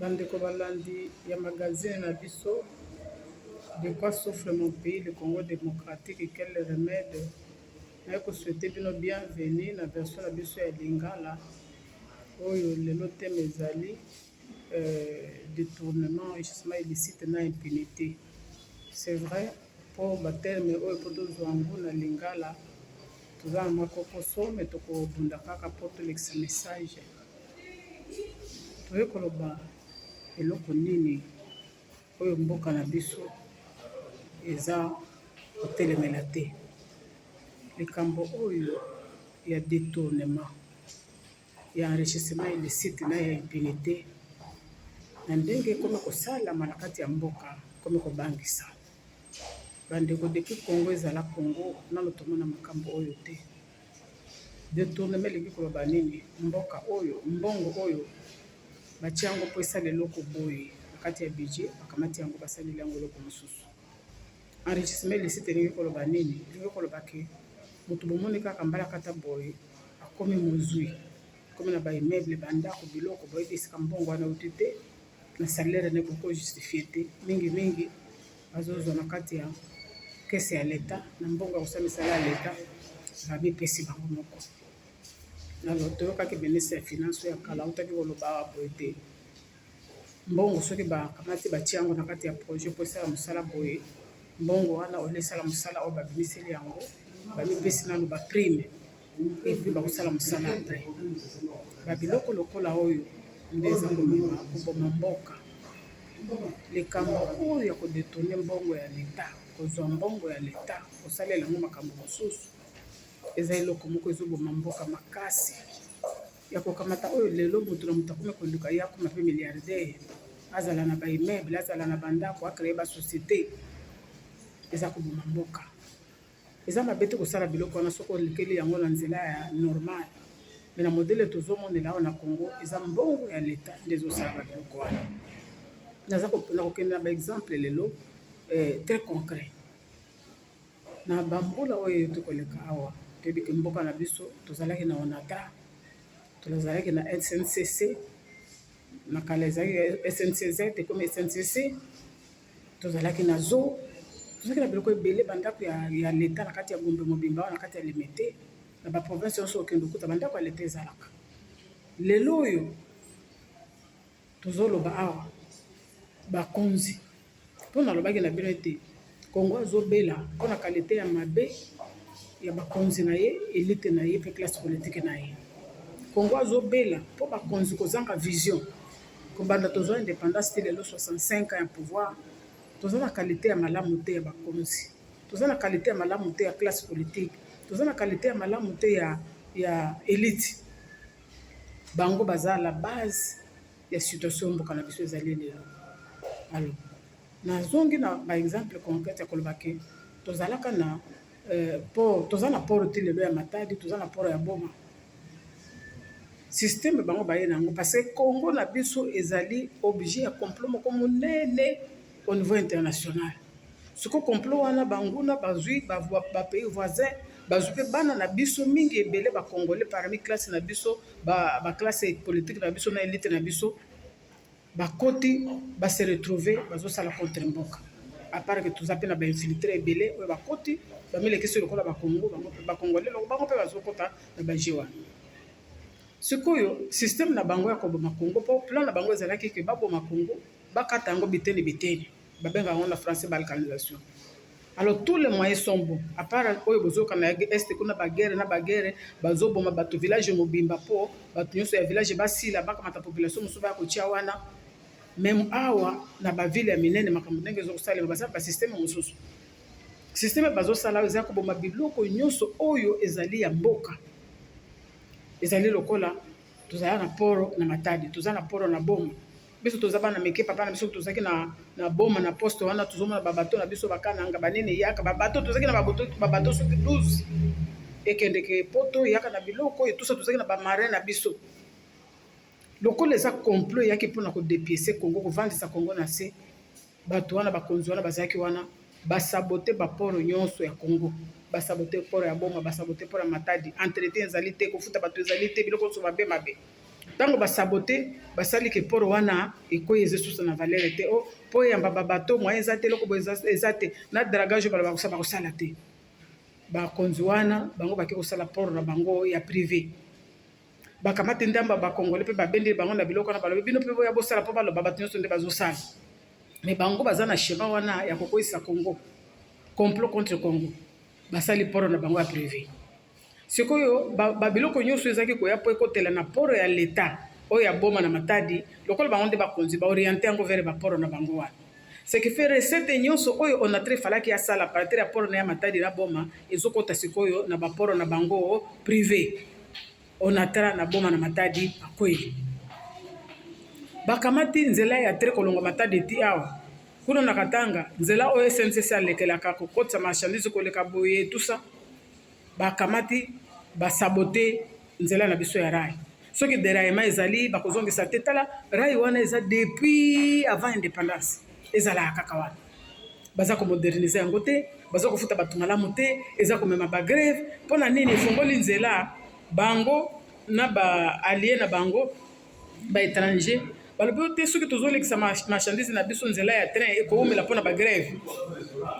Bandeko balandi ya magazine na biso De quoi souffre mon pays le Congo démocratique quel remède naye ko souhaiter bino bienvenue na version na biso ya lingala oyo lelo thème ezali detournement enrichissement illicite na impunité. C'est vrai po ba terme oyo po tozwa yango na lingala toza na mwa kokoso mais tokobunda kaka po tolekisa message. Toye koloba eloko nini oyo mboka na biso eza kotelemela te. Likambo oyo ya detournement ya enrichissement illicite na ya impunite na ndenge ekomi kosalama na kati ya mboka ekomi kobangisa. Bandeko depuis Congo ezala Congo nanu tomona makambo oyo te. Detournement elingi koloba nini? Mboka oyo mbongo oyo batie yango mpo esala eloko boye na kati ya budget bakamati yango basaleli yango eloko mosusu. Enrichissement illicite elingi koloba nini? Elingi koloba ke moto bomoni kaka mbalakata boye akomi mozwi, akomi na ba immeuble, ba ndako, biloko boyebi esika mbongo wana euti te na salaire na ye boko justifier te. Mingi mingi bazozwa na kati ya caisse ya l'etat na mbongo ya kosala misala ya l'etat bamipesi bango moko. Alors toyokaki ministre ya finance oyo ya kala autaki koloba awa boye te mbongo soki bakamati batie yango na kati ya projet mpo esala mosala boye, mbongo wana au lieu esala mosala oyo babimiseli yango, bamipesi nanu ba prime et puis bakosala mosala après. Ba biloko lokola oyo nde eza komema koboma mboka. Likambo oyo ya ko detourner mbongo ya l'etat, kozwa mbongo ya l'etat kosalela yango makambo mosusu eza eloko moko ezoboma mboka makasi. Ya kokamata oyo lelo moto na moto akomi koluka ye akoma pe milliardaire, azala na ba immeuble, azala na ba ndako, a creer ba societe eza koboma mboka. Eza mabe te kosala biloko wana soki olekeli yango na nzela ya normal mais na modele tozomonela awa na Congo eza mbongo ya l'etat nde ezosala ba biloko wana. Naza nakokende na ba exemple lelo très concret. Na ba mbula oyo euti koleka awa toyebi ke mboka na biso tozalaki na ONATRA, tozalaki na SNCC, na kala ezalaki SNCZ ekomi SNCC, tozalaki na zoo, tozalaki na biloko ebele ba ndako ya l'etat na kati ya Gombe mobimba awa na kati ya Limete na ba province nyonso okende okuta ba ndako ya l'etat ezalaka. Lelo oyo tozoloba awa bakonzi mpo nalobaki na bino ete Congo azobela mpona qualité ya mabe ya bakonzi na ye, elite na ye mpe classe politique na ye. Congo azobela mpo bakonzi kozanga vision. Kobanda tozwa indépendance ti lelo 65 ans ya pouvoir, toza na qualité ya malamu te ya bakonzi, toza na qualité ya malamu te ya classe politique, toza na qualité ya malamu te ya elite. Bango baza la base ya situation mboka na biso ezali lelo. Alors nazongi na ba exemple concret ya koloba ke tozalaka na port, toza na port ti lelo ya Matadi, toza na port ya Boma. Système bango baye na yango parce que Congo na biso ezali objet ya complot moko monene au niveau international. Sikoyo complot wana banguna bazwi ba pays voisin bazwi mpe bana na biso mingi ebele ba congolais parmi classe na biso ba classe politique na biso na elite na biso bakoti ba se retrouver bazosala contre mboka. À part que toza mpe na ba infiltré ebele oyo bakoti bamilekisi lokola ba Congo bango mpe ba congolais bango mpe bazokota na ba jeu wana. Sikoyo système na bango ya koboma Congo mpo plan na bango ezalaki ke baboma Congo bakata yango biteni biteni, babengaka yango na français balkanisation. Alors tous les moyens sont bons à part oyo bozoyoka na est kuna ba guerre na ba guerre bazoboma bato village mobimba mpo bato nyonso ya village basila bakamata population mosusu baya kotia wana. Meme awa na ba ville ya minene makambo ndenge ezokosalema baza ba système mosusu. Système bazosala eza koboma biloko nyonso oyo ezali ya mboka. Ezali lokola tozala na port na Matadi, toza na port na Boma. Biso toza bana mike papa na biso tozalaki na Boma na poste wana tozomona ba bateau na biso bakananga banene eyaka ba bateau tozalaki na ba bateau soki 12 ekendeke poto eyaka na biloko oyo tusa tozalaki na ba marin na biso. Lokola eza complot eyaki mpona ko depiece Congo, kovandisa Congo na se, bato wana bakonzi wana bazalaki wana basabote ba port nyonso ya Congo, basabote port ya Boma, basabote port ya Matadi, entretien ezali te, kofuta bato ezali te, biloko nyonso mabe mabe. Ntango basabote, basali ke port wana ekweyi, eza esusu na valeur te. O mpo eyamba babato, moyen eza te, eloko boye eza te na dragage oyo baloba kosala, bakosala te. Bakonzi wana bango bake kosala port na bango ya privé. Bakamati ndambo ya Bakongole mpe babendeli bango na biloko wana. Balobi: "Bino mpe boya bosala," mpo baloba bato nyonso nde bazosala. Mais bango baza na schéma wana ya kokweyisa Congo, complot contre Congo. Basali port na bango ya privé. Sikoyo babiloko nyonso ezalaki koya mpo ekotela na port ya Leta oyo ya Boma na Matadi, lokola bango nde bakonzi, baoriente yango vers baport na bango wana. Ce qui fait, recette nyonso oyo Onatra efalaki asala partir ya port na ya Matadi na Boma ezokɔta sikoyo na baport na bango privé. Onatra na Boma na Matadi akweli. Bakamati nzela ya train kolongwa Matadi ti awa kuna na Katanga, nzela oyo SNCC alekelaka kokotisa marchandise koleka boye, tout ça. Bakamati, basabote nzela na biso ya rail. Soki déraillement ezali, bakozongisa te. Tala, rail wana eza depuis avant indépendance, ezalaka kaka wana. Baza komodernize yango te, baza kofuta bato malamu te, eza komema bagrève. Mpo na nini? Efongoli nzela bango na baallié na bango baétranger. Balobi te soki tozolekisa marchandise na biso nzela ya train, ekowumela mpona bagrève.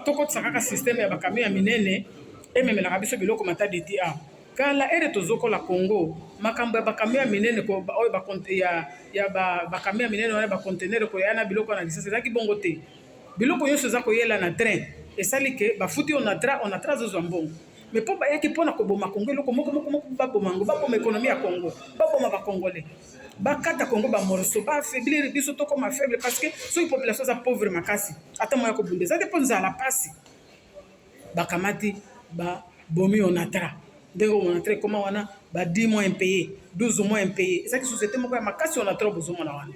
Tokotisa kaka système ya bacamion ya minene ememelaka biso biloko Matadi ti awa. Kala ere tozokola Congo, makambo ya bacamion ya minene oyo ya bacamion ya minene wana, baconteneur koya na biloko na lisasi, ezalaki bongo te. Biloko nyonso eza koyela na train. Esali ke bafuti Onatra, Onatra azozwa mbongo. Mais mpo bayaki mpona koboma Congo, eloko moko moko moko baboma yango, baboma économie ya Congo, baboma Bacongolais, bakata Congo bamorceau, baaffaiblir biso, tokóma faible. Parce que soki population eza pauvre makasi, ata moya kobunda eza te, mpo nzala, pasi. Bakamati, babomi Onatra. Ndenge Onatra ekóma wana, ba 10 mois impayé, 12 mois impayé. Ezalaki société moko ya makasi, Onatra. Bozomona wana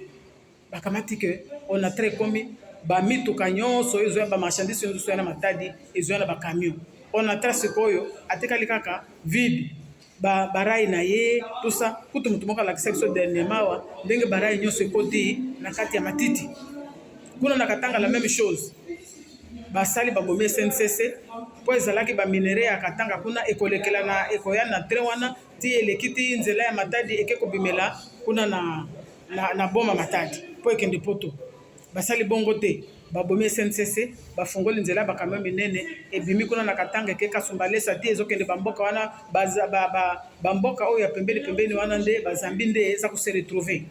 bakamati ke Onatra ekomi bamituka nyonso oyo ezoya, bamarchandise nyonso ezoya na Matadi, ezoya na bacamion. Onatra sikoyo atekali kaka vide, barail na ye, tout ça. Kutu motu moko alakisa biso dernièrement awa ndenge barail nyonso ekoti na kati ya matiti kuna na Katanga. La même chose, basali, babomi SNCC mpo ezalaki baminerai ya Katanga kuna ekolekela na ekoya na train wana ti eleki ti nzela ya Matadi, eke kobimela kuna na Boma, Matadi, mpo ekende Poto. Basali bongo te, babomi SNCC, bafungoli nzela ya bacamion minene, ebimi kuna na Katanga, eke Kasumbalesa ti ezokende bamboka wana, bamboka oyo ya pembeni pembeni wana, nde bazambi nde eza kose retrouver.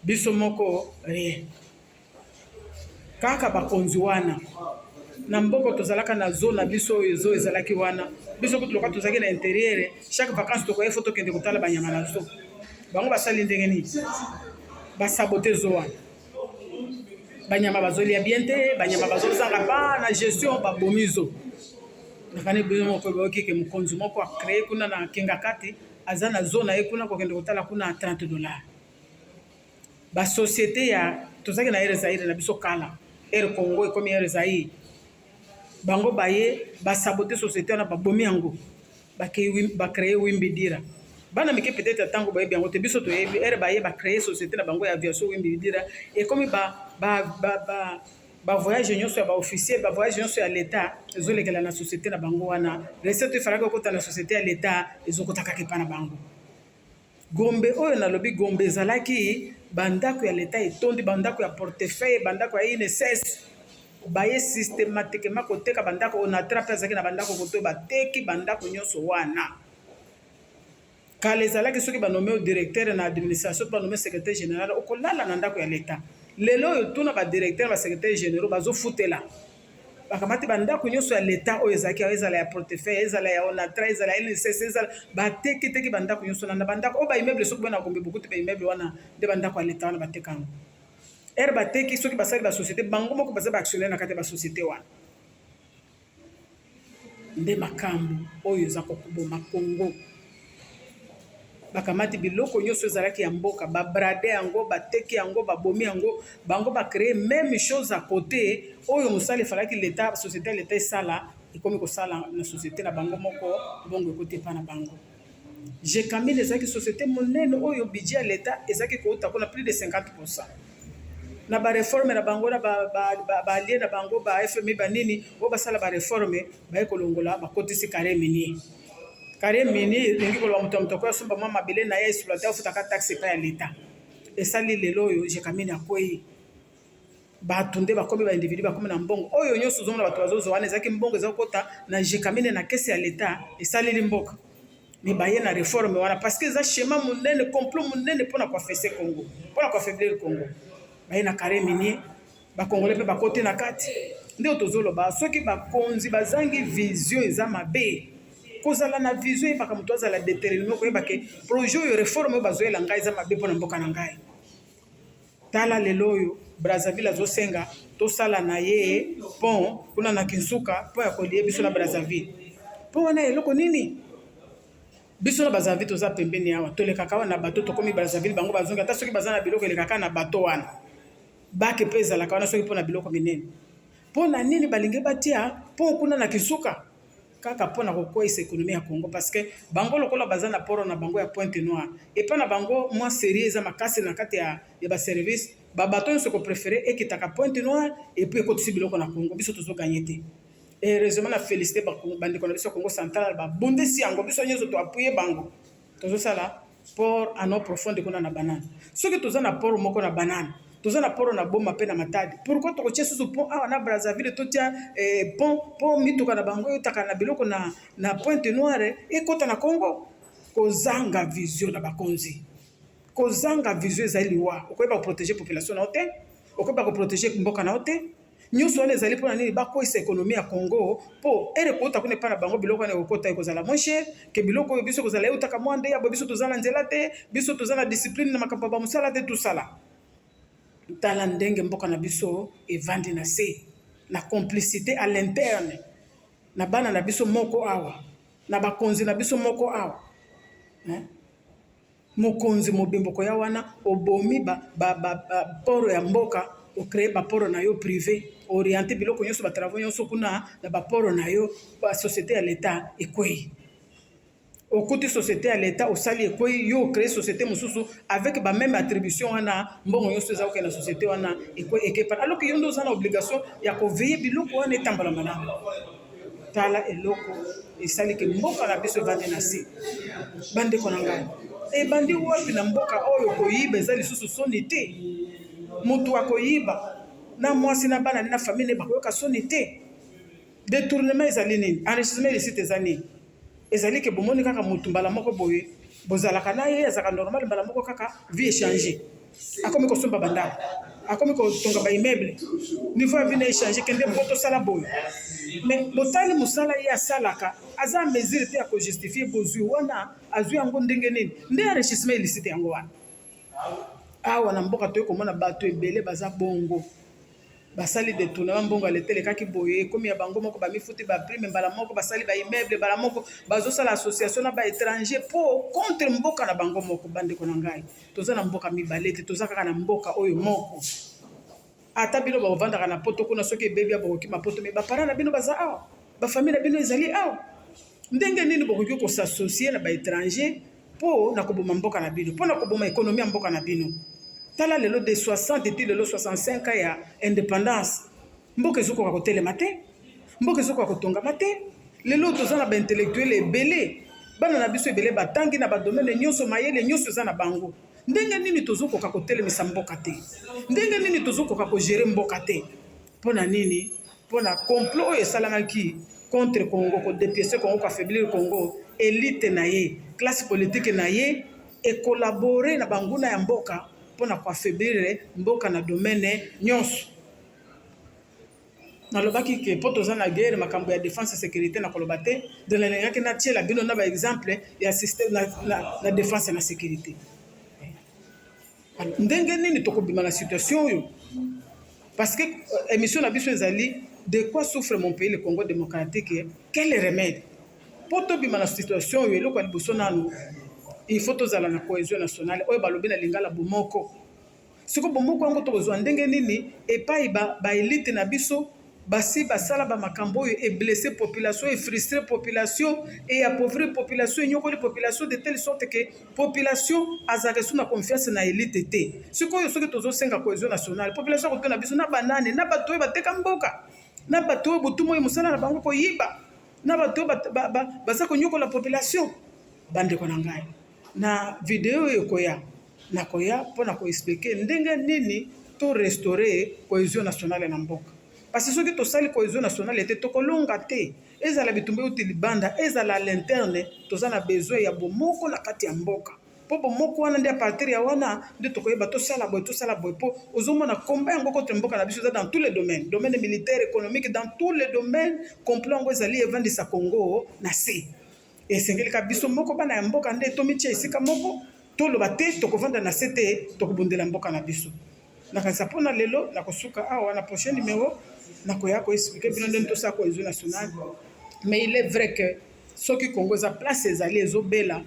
Biso moko rien, kaka bakonzi wana na mboka. Tozalaka na zoo na biso oyo zoo ezalaki wana. Biso kutu loka tozalaki na intérieur, chaque vacance tokoya, fo tokende kotala banyama na zoo. Bango basali ndenge nini? Basabote zoo wana. Banyama bazolia bien te, banyama bazozanga ba na gestion. Babomi zoo. Nakani bino moko boyoki ke mokonzi moko acrée kuna na Kingakati, aza na zoo na ye kuna. Kokende kotala kuna 30 $. Basociété ya tozalaki na Air Zaire na biso kala, Air Congo ekomi Air Zaire. Bango baye basabote société wana, babomi yango, bacrée Wimbi Dira. Bana mike peut-être ntango bayebi yango te, biso toyebi. Ere baye bacrée société na bango ya aviation Wimbi Dira, ekomi bavoyage nyonso ya baofficiel, bavoyage nyonso ya Leta ezolekela na société na bango wana. Recette efalaki okota na société ya Leta ezokota kaka epa na bango. Gombe oyo nalobi, Gombe ezalaki bandako ya Leta etondi, bandako ya portefeuille, bandako ya INSS. Baye systématiquement koteka bandako. Onatra mpe azalaki na bandako koto, bateki bandako nyonso wana. Kala ezalaki soki banome directeur na administration to banome secrétaire général, okolala na ndako ya Leta. Lelo oyo, tuna badirecteur, basecrétaire généraux bazofutela. Bakamati bandako nyonso ya Leta oyo ezalaki awa, ezala ya portefeuille, ezala ya Onatra, ezala ya INSS, ezala batekiteki bandako nyonso na bandako oyo baimmeuble. Soki bona Gombe, bokuti baimmeuble wana nde bandako ya Leta wana. Bateka yango. Ere bateki, soki basali basociété, bango moko baza baactionnaire na kati ya basociété wana. Nde makambo oyo eza kokoboma Congo. Bakamati biloko nyonso ezalaki ya mboka, babrade yango, bateki yango, babomi yango. Bango bacrée même chose à côté. Oyo mosala efalaki Leta, société ya Leta esala, ekomi kosala na société na bango moko. Mbongo ekoti epa na bango. Gécamines ezalaki société monene oyo budget ya Leta ezalaki kouta kuna plus de 50 %. Na baréforme na bango na baallié na bango ba FMI, banini oyo basala baréforme, baye kolongola, bakotisi carré minier. Carrière minier elingi koloba moto ya moto akoya asomba mwa mabele na ye, exploite, afutaka taxe epai ya leta. Esali lelo oyo Gécamines akwei. Bato nde bakomi ba individu, bakomi na mbongo oyo nyonso ozomona bato bazozwa wana, ezalaki mbongo eza kokota na Gécamines, na caisse ya leta, esaleli mboka. Me baye na réforme wana parce que eza schéma monene, complot monene mpona koaffaisser Congo, mpona koaffaiblir Congo. Baye na carré minier, bakongole mpe bakote na kati. Nde tozoloba, soki bakonzi bazangi vision, eza mabe. Kozala na vision, eyebaka moto azala déterminé, koyeba ke projet oyo, réforme oyo bazoyela ngai eza mabe mpona mboka na ngai. Tala lelo oyo Brazzaville azosenga tosala na ye pont kuna na Kinsuka mpo ya kolie biso na Brazzaville. Mpo wana eloko nini? Biso na Brazzaville toza pembeni awa, tolekaka awa na bato, tokomi Brazzaville, bango bazongi. Ata soki baza na biloko, elekaka na bato wana, bake mpe ezalaka wana soki mpona biloko minene. Mpo na nini balingi batia pont kuna na Kinsuka? Kaka mpona kokweyisa économie ya Congo, parce que bango lokola baza na port na bango ya Pointe Noire, epa na bango mwa sérieux eza makasi na kati ya baservice. Babato nyonso kopréférer ekitaka Pointe Noire et puis ekotisi biloko na Congo. Biso tozogagner te. Heureusement, na félicité bandeko na biso ya Congo Central, babundisi yango. Biso nyonso toappuyer bango, tozosala port en eau profonde kuna na Banana. Soki toza na port moko na Banana, toza na port na Boma mpe na Matadi, pourquoi tokotia susu pont awa na Brazzaville? Totia pont mpo mituka na bango eyotaka na biloko na Pointe Noire, ekɔta na Congo. Kozanga vision na bakonzi, kozanga vision ezali liwa. Okoyeba koprotéger population na yo te, okoyeba koprotéger mboka na yo te. Nyonso wana ezali mpona nini? Bakweyisa économie ya Congo, mpo ere kouta kuna epai na bango, biloko wana ekokota, ekozala moins cher ke biloko oyo biso ekozala eutaka mwa nde ya boye. Biso toza na nzela te, biso toza na discipline na makambo ya bamosala te. Tosala, tala ndenge mboka na biso evandi na se, na complicité à l'interne na bana na biso moko awa, na bakonzi na biso moko awa, hein? Mokonzi mobimbo koya wana, obomi baport ba, ba, ba, ya mboka, ocréer baport na yo privé, oriente biloko nyonso, batravaux nyonso kuna na baport na yo. Basociété ya leta ekwei. Okuti société ya leta osali ekwei, yo ocréer société mosusu avec bameme attribution wana, mbongo nyonso eza kokende na société wana ekepana, alors que yo nde oza na obligation ya koveiller biloko wana etambola malamu. Tala eloko esali ke mboka na biso evandi na se. Bandeko na ngai, ebandi wapi na mboka oyo koyiba eza lisusu soni te? Moto akoyiba na mwasi na bana na famille ne bakoyoka soni te. Détournement ezali nini? Enrichissement illicite eza nini? Ezali ke bomoni kaka motu mbala moko boye, bozalaka na ye, azalaka normal, mbala moko kaka vie echanger, akomi kosomba bandako, akomi kotonga baimmeuble, niveau ya vie na echanger, kende mpo tosala boye. Mais botali mosala ye asalaka, aza mesure te ya kojustifier bozwi wana. Azwi yango ndenge nini? Nde enrichissement illicite yango wana. Awa na mboka toyei komona bato ebele baza bongo, basali détournement, mbongo ya leta elekaki boye, ekomi ya bango moko, bamifuti baprime mbala moko, basali baimmeuble mbala moko, bazosala association na baétranger mpo contre mboka na bango moko. Bandeko na ngai, toza na mboka mibale te, toza kaka na mboka oyo moko. Ata bino bakovandaka na Poto kuna, soki ebebi ya bokokima Poto, me baparent na bino baza awa, bafamille na bino ezali awa. Ndenge nini bokoki kos'associer na baétranger mpo na koboma mboka na bino, mpo na koboma économie ya mboka na bino? Tala lelo, de 60 ti lelo, 65 ya indépendance, mboka ezokoka kotelema te, mboka ezokoka kotongama te. Lelo toza na baintellectuel ebele, bana na biso ebele batangi na badomaine nyonso, mayele nyonso eza na bango. Ndenge nini tozokoka kotelemisa mboka te? Ndenge nini tozokoka kogérer mboka te? Mpo na nini? Mpo na complot oyo esalamaki contre Congo, kodépiécer Congo, koaffaiblir Congo. Élite na ye, classe politique na ye ecollaborer na banguna ya mboka mpona koaffaiblir mboka na domaine nyonso. Nalobaki ke mpo toza na guerre, makambo ya défense, sécurité, na koloba te. Donc nalingaki natiela bino na baexemple ya système na défense na sécurité, ndenge nini tokobima na situation oyo, parce que émission na biso ezali "De quoi souffre mon pays, le Congo démocratique? Quel remède?" Mpo tobima na situation oyo, eloko ya liboso nanu, il faut tozala na cohésion nationale, oyo balobi na lingala bomoko. Siko bomoko yango tokozwa ndenge nini epai baélite na biso basi basala bamakambo oyo eblesser population, efrustrer population, eappauvrir population, enyokoli population, de telle sorte que population azalaka esu na confiance na élite te? Sikoyo soki tozosenga cohésion nationale, population akotuna biso na banani? Na bato oyo bateka mboka, na bato oyo butu moi mosala na bango koyiba. Na bato oyo baza konyokola population. Bandeko na ngai, na video oyo ekoya, nakoya mpo na koexplike ndenge nini to restaurer cohesion nationale na mboka. Parce que soki tosali cohesion nationale te, tokolonga te. Ezala bitumba euti libanda, ezala à l'interne, toza na besoin ya bomoko na kati ya mboka. Mpo bomoko wana nde, à partir ya wana nde tokoyeba tosala boye, tosala boye. Mpo ozomona combat yango contre mboka na biso eza dans tous les domaines, domaine militaire, économique, dans tous les domaines. Complot yango ezali evandisa Congo na se. Esengeli kaka biso moko bana ya mboka nde tomitia esika moko, toloba te tokovanda na se te, tokobundela mboka na biso. Nakanisa mpona lelo nakosuka awa. Na prochain numéro nakoya koexplike bino ndenge tosala cohésion nationale. Mais il est vrai que soki Congo eza place ezali ezobela,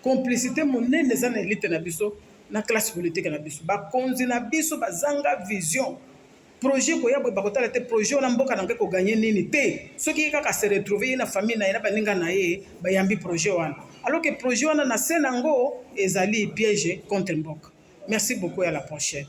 complicité monene eza na élite na biso, na classe politique na biso. Bakonzi na biso bazanga vision. Projet koya boye, bakotala te projet wana mboka na ngai koganye nini te. Soki ye kaka se retrouve, ye na famille na ye na baninga na ye, bayambi projet wana, alors que projet wana na se nango ezali piège contre mboka. Merci beaucoup et à la prochaine.